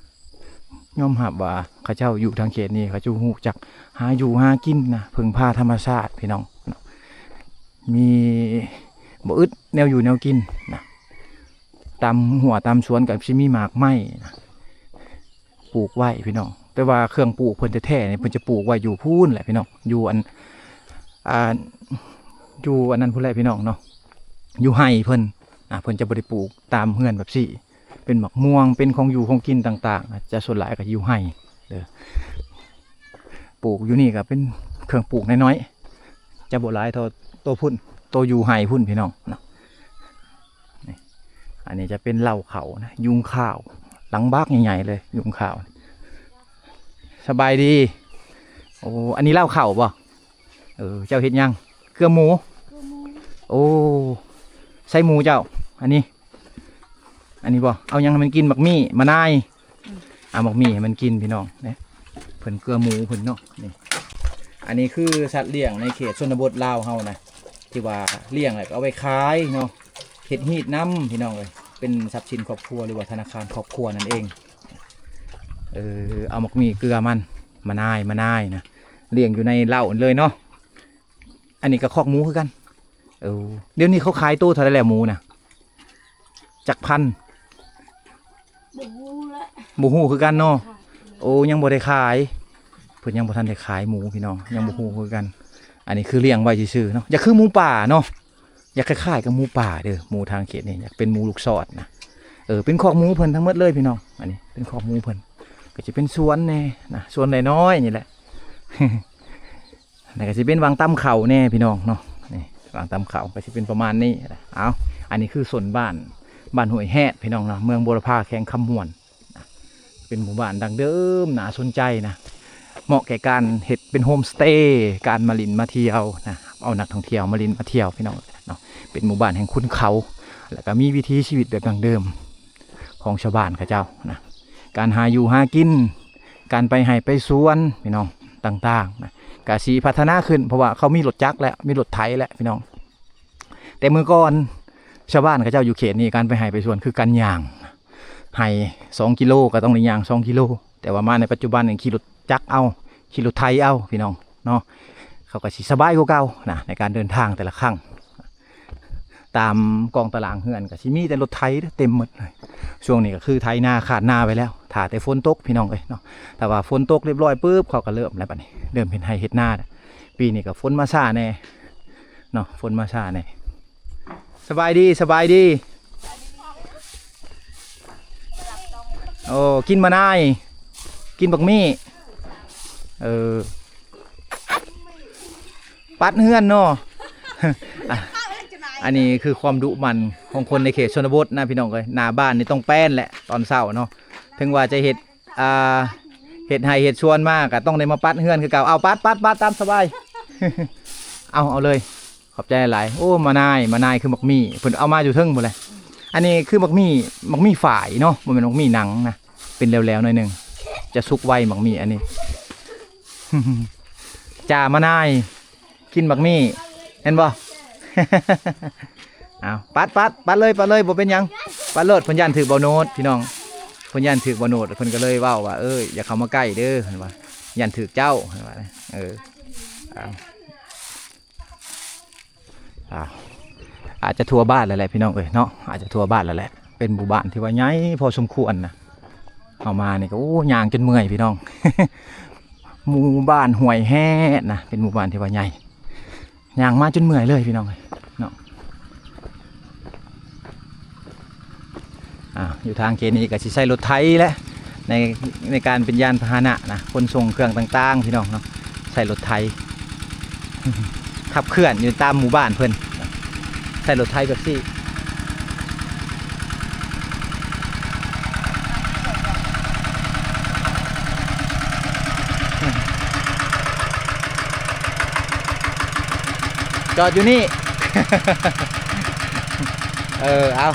ຍອມຮັບວ່າເຂົາເຈົ້າຢູ່ທາງເຂດນີ້ ເຂົາເຈົ້າຮູ້ຈັກຫາຢູ່ຫາກິນນະ, ເພິ່ງພາທຳມະຊາດພີ່ນ້ອງເນາະ. ມີບໍ່ອຶດແນວຢູ່ແນວກິນນະ, ຕາມຮົ້ວຕາມສວນກໍຊິມີໝາກໄມ້ນະ ປູກໄວ້ພີ່ນ້ອງ. ແຕ່ວ່າເຄື່ອງປູກເພິ່ນແທ້ໆນີ້ ເພິ່ນຈະປູກໄວ້ຢູ່ພຸ້ນແຫຼະພີ່ນ້ອງ, ຢູ່ອັນ ອ່າ ຢູ່ອັນນັ້ນພຸ້ນແຫຼະພີ່ນ້ອງເນາະ, ຢູ່ໄຮ່ເພິ່ນນະ. ເພິ່ນຈະບໍ່ໄດ້ປູກຕາມເຮືອນແບບຊີ້, ເປັນໝາກມ່ວງ ເປັນຂອງຢູ່ຂອງກິນຕ່າງໆ ຈະສ່ວນຫຼາຍກໍຢູ່ໄຮ່ເດີ. ປູກຢູ່ນີ້ກໍເປັນເຄື່ອງປູກນ້ອຍໆ, ຈະບໍ່ຫຼາຍເທົ່າໂຕພຸ້ນ ໂຕຢູ່ໄຮ່ພຸ້ນພີ່ນ້ອງເນາະ. ນີ້ ອັນນີ້ຈະເປັນເລົ້າເຂົ້ານະ, ຍຸງຂ້າວ ຫຼັງບັກໃຫຍ່ໆເລີຍ ຍຸງຂ້າວ. ສະບາຍດີ. ໂອ້ ອັນນີ້ເລົ້າເຂົ້າບໍ່? ເອີ ເຈົ້າເຮັດຫຍັງ? ເກືອໝູ. ເກືອໝູ. ໂອ້ ໃສ່ໝູເຈົ້າ. ອັນນີ້ ອັນນີ້ບໍ່? ເອົາຫຍັງໃຫ້ມັນກິນ? ໝາກໝີ່ ໝານາຍ. ອືມ ເອົາໝາກໝີ່ໃຫ້ມັນກິນພີ່ນ້ອງ. ນີ້ ເພິ່ນເກືອໝູເພິ່ນເນາະ. ນີ້ ອັນນີ້ຄືສັດລ້ຽງໃນເຂດຊົນນະບົດລາວເຮົານະ, ທີ່ວ່າລ້ຽງແລ້ວກໍເອົາໄວ້ຂາຍເນາະ, ເຮັດຮີດນຳພີ່ນ້ອງເອີຍ, ເປັນຊັບສິນຄອບຄົວ ຫຼືວ່າທະນາຄານຄອບຄົວນັ້ນເອງ. ເອີ ເອົາໝາກໝີ່ເກືອມັນ ໝານາຍ ໝານາຍນະ, ລ້ຽງຢູ່ໃນເລົ້າເລີຍເນາະ. ອັນນີ້ກໍຄອກໝູຄືກັນ. ເອີ ດຽວນີ້ເຂົາຂາຍໂຕເທົ່າໃດແລ້ວໝູນະ? ຈັກພັນ? ບໍ່ຮູ້ແຫຼະ ບໍ່ຮູ້ຄືກັນເນາະ. ໂອ້ ຍັງບໍ່ໄດ້ຂາຍ, ເພິ່ນຍັງບໍ່ທັນໄດ້ຂາຍໝູພີ່ນ້ອງ, ຍັງບໍ່ຮູ້ຄືກັນ. ອັນນີ້ຄືລ້ຽງໄວ້ຊື່ໆເນາະ, ຢາກຄືໝູປ່າເນາະ, ຢາກຄ້າຍໆກັບໝູປ່າເດີ. ໝູທາງເຂດນີ້ຢາກເປັນໝູລູກຊອດນະ. ເອີ ເປັນຄອກໝູເພິ່ນທັງໝົດເລີຍພີ່ນ້ອງ. ອັນນີ້ເປັນຄອກໝູເພິ່ນ, ກໍຈະເປັນສວນແດ່ນະ, ສວນນ້ອຍໆນີ້ແຫຼະ. ແລ້ວກໍຊິເປັນວາງຕຳເຂົ້າແດ່ພີ່ນ້ອງເນາະ. ນີ້ ວາງຕຳເຂົ້າກໍຊິເປັນປະມານນີ້. ເອົາ ອັນນີ້ຄືໂຊນບ້ານ ບ້ານຫ້ວຍແຮດພີ່ນ້ອງເນາະ, ເມືອງບົວລະພາ ແຂວງຄຳມ່ວນ. ເປັນໝູ່ບ້ານດັ້ງເດີມ ໜ້າສົນໃຈນະ, ເໝາະແກ່ການເຮັດເປັນໂຮມສະເຕ, ການມາຫຼິ້ນມາທ່ຽວນະ, ເອົານັກທ່ອງທ່ຽວມາຫຼິ້ນມາທ່ຽວພີ່ນ້ອງເນາະ. ເປັນໝູ່ບ້ານແຫ່ງຂຸນເຂົາ ແລ້ວກໍມີວິຖີຊີວິດແບບດັ້ງເດີມຂອງຊາວບ້ານເຂົາເຈົ້ານະ, ການຫາຢູ່ຫາກິນ, ການໄປໄຮ່ໄປສວນພີ່ນ້ອງ ຕ່າງໆນະ, ກະຊິພັດທະນາຂຶ້ນ ເພາະວ່າເຂົາມີລົດຈັກແລ້ວ ມີລົດໄຖແລ້ວພີ່ນ້ອງ. ແຕ່ເມື່ອກ່ອນ ຊາວບ້ານເຂົາເຈົ້າຢູ່ເຂດນີ້ ການໄປໄຮ່ໄປສວນຄືການຍ່າງ ໄຮ່ສອງກິໂລ ກໍຕ້ອງໄດ້ຍ່າງສອງກິໂລ ແຕ່ວ່າມາໃນປັດຈຸບັນນີ້ຂີ່ລົດຈັກເອົາ ຂີ່ລົດໄຖເອົາພີ່ນ້ອງເນາະ ເຂົາກໍຊິສະບາຍກວ່າເກົ່ານະ ໃນການເດີນທາງແຕ່ລະຄັ້ງ. ຕາມກອງຕະລາງເຮືອນກໍຊິມີແຕ່ລົດໄຖເຕັມໝົດເລີຍ. ຊ່ວງນີ້ກໍຄືໄຖນາ ຄາດນາໄວ້ແລ້ວ ຖ້າແຕ່ຝົນຕົກພີ່ນ້ອງເອີຍເນາະ. ຖ້າວ່າຝົນຕົກຮຽບຮ້ອຍປຶບ ເຂົາກໍເລີ່ມແລ້ວ ບັດນີ້ເລີ່ມເຮັດໄຮ່ເຮັດນາ. ປີນີ້ກໍຝົນມາຊ້າແດ່ເນາະ ຝົນມາຊ້າແດ່. ສະບາຍດີ ສະບາຍດີ. ໂອ້ ກິນມານາຍ ກິນບັກມີ້ ເອີ ປັດເຮືອນເນາະ. ອັນນີ້ຄືຄວາມດຸໝັ່ນຂອງຄົນໃນເຂດຊົນນະບົດນະພີ່ນ້ອງເອີຍ. ໜ້າບ້ານນີ້ຕ້ອງແປ້ນແຫຼະຕອນເຊົ້າເນາະ ເຖິງວ່າຈະເຮັດ ອ່າ ເຮັດໄຮ່ເຮັດສວນມາກໍຕ້ອງໄດ້ມາປັດເຮືອນຄືເກົ່າ. ເອົາ ປັດ ປັດ ປັດ ຕາມສະບາຍ. ເອົາ ເອົາເລີຍ ຂອບໃຈຫຼາຍ. ໂອ້ ມານາຍ ມານາຍຄືໝາກມີ້ ເພິ່ນເອົາມາຢູ່ເທິງພຸ້ນແຫຼະ. ອັນນີ້ຄືໝາກມີ້ ໝາກມີ້ຝ້າຍເນາະ ບໍ່ແມ່ນໝາກມີ້ໜັງນະ ເປັນແຫຼວໆໜ້ອຍໜຶ່ງ ຈະສຸກໄວໝາກມີ້ອັນນີ້. ຈ່າມານາຍ ກິນໝາກມີ້ ເຫັນບໍ່? ເອົາ ປັດ ປັດ ປັດເລີຍ ປັດເລີຍ ບໍ່ເປັນຫຍັງ ປັດໂລດ. ເພິ່ນຢ້ານຖືກບ່າວໂນດພີ່ນ້ອງ ເພິ່ນຢ້ານຖືກບ່າວໂນດ ເພິ່ນກໍເລີຍເວົ້າວ່າ ເອີ ຢ່າເຂົ້າມາໃກ້ເດີ ເພິ່ນວ່າ ຢ້ານຖືກເຈົ້າ ເພິ່ນວ່າ. ເອີ ເອົາ ອາດຈະທົ່ວບ້ານແລ້ວແຫຼະພີ່ນ້ອງເອີຍເນາະ ອາດຈະທົ່ວບ້ານແລ້ວແຫຼະ. ເປັນໝູ່ບ້ານທີ່ວ່າໃຫຍ່ພໍສົມຄວນນະ. ເຮົາມານີ້ກໍ ໂອ້ ຍ່າງຈົນເມື່ອຍພີ່ນ້ອງ. ໝູ່ບ້ານຫ້ວຍແຮດນະ ເປັນໝູ່ບ້ານທີ່ວ່າໃຫຍ່ ຍ່າງມາຈົນເມື່ອຍເລີຍພີ່ນ້ອງເອີຍເນາະ. ອ່າ ຢູ່ທາງເຂດນີ້ກໍຊິໃຊ້ລົດໄຖແຫຼະ ໃນ ໃນການເປັນຍານພາຫະນະນະ ຂົນສົ່ງເຄື່ອງຕ່າງໆ ພີ່ນ້ອງເນາະ ໃຊ້ລົດໄຖ ຂັບເຄື່ອນຢູ່ຕາມໝູ່ບ້ານເພິ່ນ ໃຊ້ລົດໄຖແບບນີ້. ຈອດຢູ່ນີ້ ເອີ ເອົາ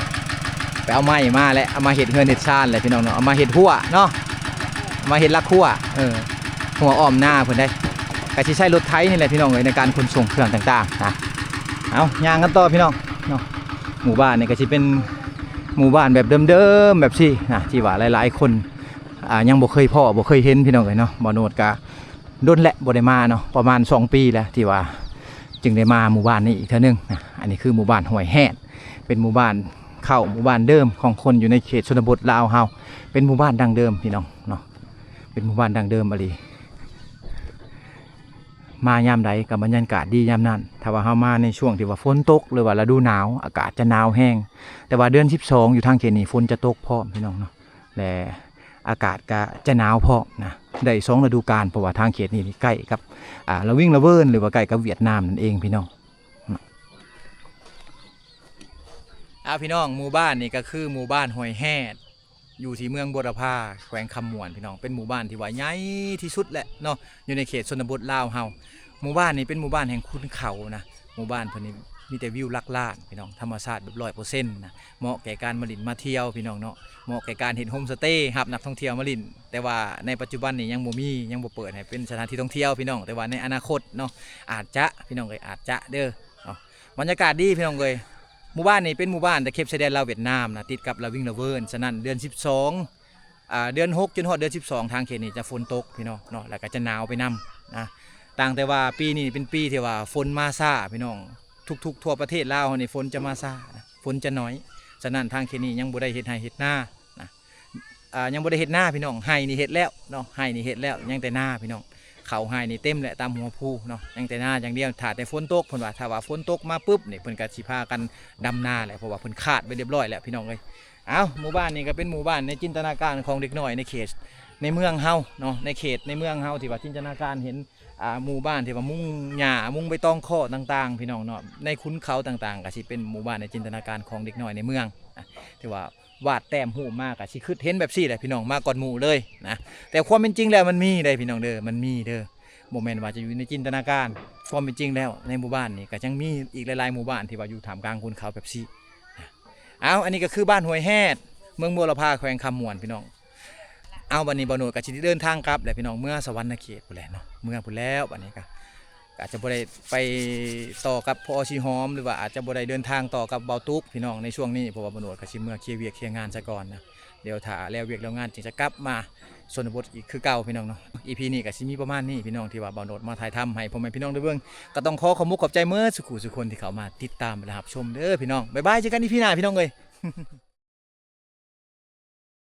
ໄປເອົາໄມ້ມາແຫຼະ ເອົາມາເຮັດເຮືອນເຮັດຊານແຫຼະພີ່ນ້ອງເນາະ ເອົາມາເຮັດຮົ້ວເນາະ ເອົາມາເຮັດຫຼັກຮົ້ວ ເອີ ຮົ້ວອ້ອມນາເພິ່ນເດ້. ກໍຊິໃຊ້ລົດໄຖນີ້ແຫຼະພີ່ນ້ອງເອີຍ ໃນການຂົນສົ່ງເຄື່ອງຕ່າງໆນະ. ເອົາ ຍ່າງກັນຕໍ່ພີ່ນ້ອງເນາະ. ໝູ່ບ້ານນີ້ກໍຊິເປັນໝູ່ບ້ານແບບເດີມໆແບບນີ້ນະ ທີ່ວ່າຫຼາຍໆຄົນ ອ່າ ຍັງບໍ່ເຄີຍພໍ້ ບໍ່ເຄີຍເຫັນພີ່ນ້ອງເອີຍເນາະ. ບ່າວໂນດກໍດົນແຫຼະບໍ່ໄດ້ມາເນາະ ປະມານສອງປີແລ້ວ ທີ່ວ່າຈຶ່ງໄດ້ມາໝູ່ບ້ານນີ້ອີກເທື່ອໜຶ່ງນະ. ອັນນີ້ຄືໝູ່ບ້ານຫ້ວຍແຮດ ເປັນໝູ່ບ້ານເກົ່າ ໝູ່ບ້ານເດີມຂອງຄົນຢູ່ໃນເຂດຊົນນະບົດລາວເຮົາ ເປັນໝູ່ບ້ານດັ້ງເດີມພີ່ນ້ອງເນາະ ເປັນໝູ່ບ້ານດັ້ງເດີມອີ່ຫຼີ. ມາຍາມໃດກໍບັນຍາກາດດີຍາມນັ້ນ. ຖ້າວ່າເຮົາມາໃນຊ່ວງທີ່ວ່າຝົນຕົກ ຫຼືວ່າລະດູໜາວ ອາກາດຈະໜາວແຮງ ແຕ່ວ່າເດືອນສິບສອງຢູ່ທາງເຂດນີ້ຝົນຈະຕົກພ້ອມພີ່ນ້ອງເນາະ ແລະ ອາກາດກໍຈະໜາວພ້ອມນະ ໄດ້ສອງລະດູການ ເພາະວ່າທາງເຂດນີ້ໃກ້ກັບ ອ່າ ລະວິງລະເວີນ ຫຼືວ່າໃກ້ກັບຫວຽດນາມນັ້ນເອງພີ່ນ້ອງ. ອ່າ ພີ່ນ້ອງ ໝູ່ບ້ານນີ້ກໍຄືໝູ່ບ້ານຫ້ວຍແຮດ ຢູ່ທີ່ເມືອງບົວລະພາ ແຂວງຄຳມ່ວນ ພີ່ນ້ອງ. ເປັນໝູ່ບ້ານທີ່ວ່າໃຫຍ່ທີ່ສຸດແຫຼະເນາະ ຢູ່ໃນເຂດຊົນນະບົດລາວເຮົາ. ໝູ່ບ້ານນີ້ເປັນໝູ່ບ້ານແຫ່ງຂຸນເຂົານະ ໝູ່ບ້ານເພິ່ນນີ້ມີແຕ່ວິວຫຼັກລ້ານ ພີ່ນ້ອງ ທຳມະຊາດແບບຮ້ອຍເປີເຊັນນະ ເໝາະແກ່ການມາຫຼິ້ນມາທ່ຽວ ພີ່ນ້ອງເນາະ ເໝາະແກ່ການເຮັດໂຮມສະເຕ ຮັບນັກທ່ອງທ່ຽວມາຫຼິ້ນ. ແຕ່ວ່າໃນປັດຈຸບັນນີ້ຍັງບໍ່ມີ ຍັງບໍ່ເປີດໃຫ້ເປັນສະຖານທີ່ທ່ອງທ່ຽວ ພີ່ນ້ອງ ແຕ່ວ່າໃນອະນາຄົດເນາະ ອາດຈະ ພີ່ນ້ອງເອີຍ ອາດຈະເດີເນາະ. ບັນຍາກາດດີ ພີ່ນ້ອງເອີຍ. ໝູ່ບ້ານນີ້ເປັນໝູ່ບ້ານຕະເຂັບຊາຍແດນລາວຫວຽດນາມນະ ຕິດກັບລະວິງລະເວີນ. ສະນັ້ນເດືອນສິບສອງ ອ່າ ເດືອນຫົກຈົນຮອດເດືອນສິບສອງ ທາງເຂດນີ້ຈະຝົນຕົກ ພີ່ນ້ອງເນາະ ແລ້ວກໍຈະໜາວໄປນຳນະ. ຕ່າງແຕ່ວ່າປີນີ້ເປັນປີທີ່ວ່າຝົນມາຊ້າ ພີ່ນ້ອງ. ທຸກໆທົ່ວປະເທດລາວເຮົານີ້ຝົນຈະມາຊ້ານະ ຝົນຈະໜ້ອຍ. ສະນັ້ນທາງເຂດນີ້ຍັງບໍ່ໄດ້ເຮັດໄຮ່ເຮັດນານະ ອ່າ ຍັງບໍ່ໄດ້ເຮັດນາ ພີ່ນ້ອງ. ໄຮ່ນີ້ເຮັດແລ້ວເນາະ ໄຮ່ນີ້ເຮັດແລ້ວ ຍັງແຕ່ນາ ພີ່ນ້ອງ. ເຂົ້າໄຮ່ນີ້ເຕັມແຫຼະ ຕາມຫົວພູເນາະ ຍັງແຕ່ນາຢ່າງດຽວ. ຖ້າແຕ່ຝົນຕົກ ເພິ່ນວ່າ ຖ້າວ່າຝົນຕົກມາປຶບນີ້ ເພິ່ນກໍຊິພາກັນດຳນາແຫຼະ ເພາະວ່າເພິ່ນຄາດໄວ້ຮຽບຮ້ອຍແລ້ວ ພີ່ນ້ອງເອີຍ. ເອົ້າ ໝູ່ບ້ານນີ້ກໍເປັນໝູ່ບ້ານໃນຈິນຕະນາການຂອງເດັກນ້ອຍໃນເຂດໃນເມືອງເຮົາເນາະ ໃນເຂດໃນເມືອງເຮົາທີ່ວ່າຈິນຕະນາການເຫັນ ອ່າ ໝູ່ບ້ານທີ່ວ່າມຸງຫຍ້າ ມຸງໃບຕອງຄໍ່ຕ່າງໆ ພີ່ນ້ອງເນາະ ໃນຂຸນເຂົາຕ່າງໆ ກໍຊິເປັນໝູ່ບ້ານໃນຈິນຕະນາການຂອງເດັກນ້ອຍໃນເມືອງນະ ທີ່ວ່າ ວາດແຕ້ມຮູບມາກໍຊິຄິດເຫັນແບບຊີ້ແຫຼະ ພີ່ນ້ອງ ມາກ່ອນໝູ່ເລີຍນະ. ແຕ່ຄວາມເປັນຈິງແລ້ວມັນມີເດ້ ພີ່ນ້ອງເດີ ມັນມີເດີ ບໍ່ແມ່ນວ່າຈະຢູ່ໃນຈິນຕະນາການ. ຄວາມເປັນຈິງແລ້ວໃນໝູ່ບ້ານນີ້ກໍຍັງມີອີກຫຼາຍໆໝູ່ບ້ານທີ່ວ່າຢູ່ທ່າມກາງຂຸນເຂົາແບບຊີ້ນະ. ເອົາ ອັນນີ້ກໍຄືບ້ານຫ້ວຍແຮດ ເມືອງບົວລະພາ ແຂວງຄຳມ່ວນ ພີ່ນ້ອງ. ເອົາ ບັດນີ້ບ່າວໂນດກໍຊິໄດ້ເດີນທາງກັບແຫຼະ ພີ່ນ້ອງ ເມືອສະຫວັນນະເຂດພຸ້ນແຫຼະເນາະ ເມືອພຸ້ນແລ້ວ. ບັດນີ້ກໍ ອາດຈະບໍ່ໄດ້ໄປຕໍ່ກັບ ພ.ອ. ສີຫອມ ຫຼືວ່າອາດຈະບໍ່ໄດ້ເດີນທາງຕໍ່ກັບບ່າວຕຸກ ພີ່ນ້ອງ ໃນຊ່ວງນີ້ ເພາະວ່າບ່າວໂນດກໍຊິເມືອເຄຍວຽກເຄຍງານຊະກ່ອນນະ. ດຽວຖ້າແລ້ວວຽກແລ້ວງານຈຶ່ງຈະກັບມາຊົນນະບົດອີກຄືເກົ່າ ພີ່ນ້ອງເນາະ. ອີພີນີ້ກໍຊິມີປະມານນີ້ ພີ່ນ້ອງ ທີ່ວ່າບ່າວໂນດມາຖ່າຍທຳໃຫ້ພໍ່ແມ່ພີ່ນ້ອງໄດ້ເບິ່ງ. ກໍຕ້ອງຂໍຂອບມຸກຂອບໃຈເໝິດສູ່ຄູ່ສູ່ຄົນທີ່ເຂົ້າມາຕິດຕາມ ແລະ ຮັບຊົມເດີ ພີ່ນ້ອງ. ບາຍບາຍ ເຈີກັນອີພີໜ້າ ພີ່ນ້ອງເອີຍ.